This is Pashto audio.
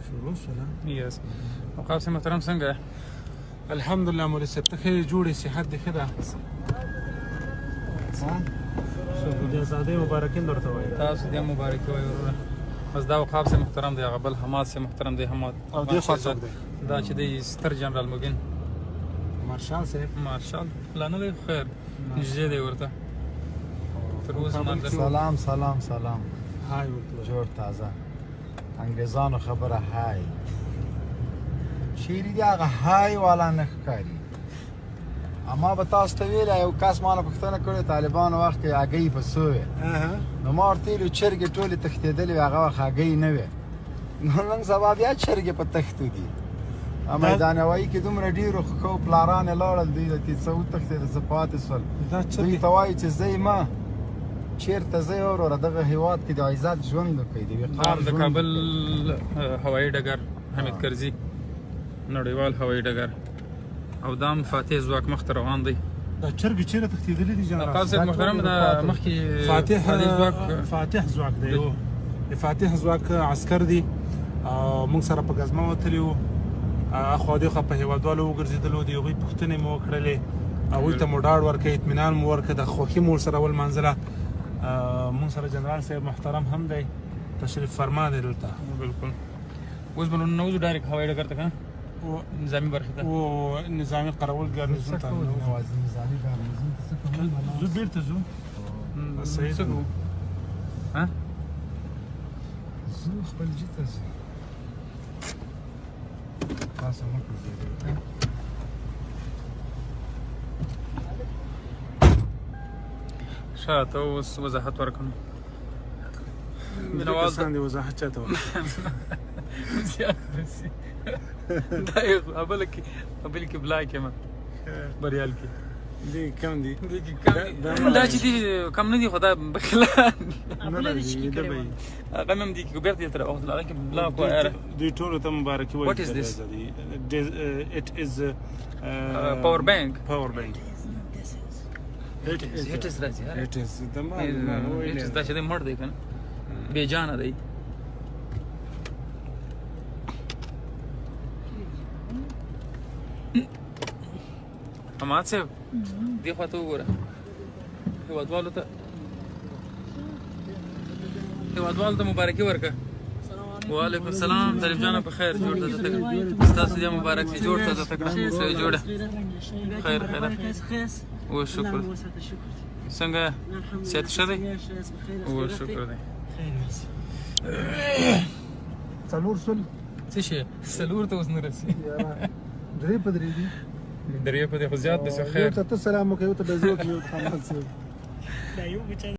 شروع شوله. یس، وقاف صاحب محترم، څنګه؟ الحمدلله مولوي صاحب، ته ښه یې؟ جوړ یې؟ صحت دې ښه ده؟ د ازادۍ مبارکي درته وایم. تاسو دې مبارکي وایي وروره. بس دا وقاف صاحب محترم دی، هغه بل حماد صاحب محترم دی، حماد. او دې خوا څوک دی؟ دا چې دی ستر جنرال مبین. مارشال صاحب. مارشال لا نه دی، خیر نږدې دی ورته تر اوسه مارشال. سلام سلام سلام. Hi ورته وایي. جوړ تازه. انګریزانو خبره hi شیری دی، هغه hi والا نه ښکاري. اما به تاسو ته ویلی، یو کس ما نه پوښتنه کړې، طالبانو وخت کې هګۍ په څو وې؟ نو ما ورته ویلي چرګې ټولې تښتېدلې وې، هغه وخت هګۍ نه وې. نو نن سبا بیا چرګې په تښتو دي. میدان هوایي کې دومره ډېرو ښو پلاران یې لاړل، دوی د څه وتښتېدل، څه پاتې سول. دا دوی چرګې ته وایي چې ځئ مه، چېرته ځئ وروره؟ دغه هیواد کې د عزت ژوند وکړئ، د وقار د ژوند کابل وکړئ. هوایي ډګر، حامد کرزي نړیوال هوایي ډګر، او دام فاتح ځواک مخ ته روان دی. دا چرګې چیرې تښتېدلې دي جنرال؟ وقاف صاحب محترم، دا مخکې فاتح ځواک. فاتح ځواک دی. یو د فاتح ځواک عسکر دی او موږ سره په ګزمه وتلی وو. اخوا دېخوا په هېوادوالو وګرځېدلو، د هغوی پوښتنې مو وکړلې، هغوی ته مو ډاډ ورکړ، اطمینان مو ورکړ، د خوښي مو ورسره ولمانځله. موږ سره جنرال صاحب محترم هم دی، تشریف فرما دی دلته. بالکل، اوس به نو نوځو direct هوایي ډګر ته که نظامي برخې ته. او نظامي قراول ګارنیزون څه ته کوو؟ نظامي ګارنیزون ته څه کوو؟ ځو، بیرته ځو. صحیح. څه کوو؟ ها؟ ځو، خپل جي ته ځو. تاسو مه کوزېږئ. ښه، ته اوس وضاحت ورکړم مینوال ته. کسان دی، وضاحت چاته ورکړه؟ زیات رسي دا یې بل کې، بل کې بلاک یم، بریال کې. دې کم دي. دې کې کم دي. دا چې دي کم نه دي، خو دا بخلا. نه راځي، دا به یې. هغه مې هم دي کې بیرته یې تر وخت هغه کې بلاک و یاره. دوی ټولو ته مبارکي وایي. What is this? It is power bank. Power bank. It is. It is راځي یاره. It is د ما It is، دا چې دی مړ دی کنه، بې جانه دی. حماد صاحب، دې خوا ته وګوره، هیوادوالو ته مبارکي ورکړه. وعلیکم السلام طالب جانه، په خیر جوړ ته ستاسو دې مبارک شي. جوړ ته تکړه سه جوړه، خیر خیر او شکر. څنګه صحت ښه دی؟ او شکر دی. 400. څه شي 400 ته اوس نه رسي؟ درې په درې دي. درې په دې خو زیات دی، خیر. یو ته ته سلام وکړې، یو ته به زه وکړم، یو ته حماد صاحب. دا یو بچا.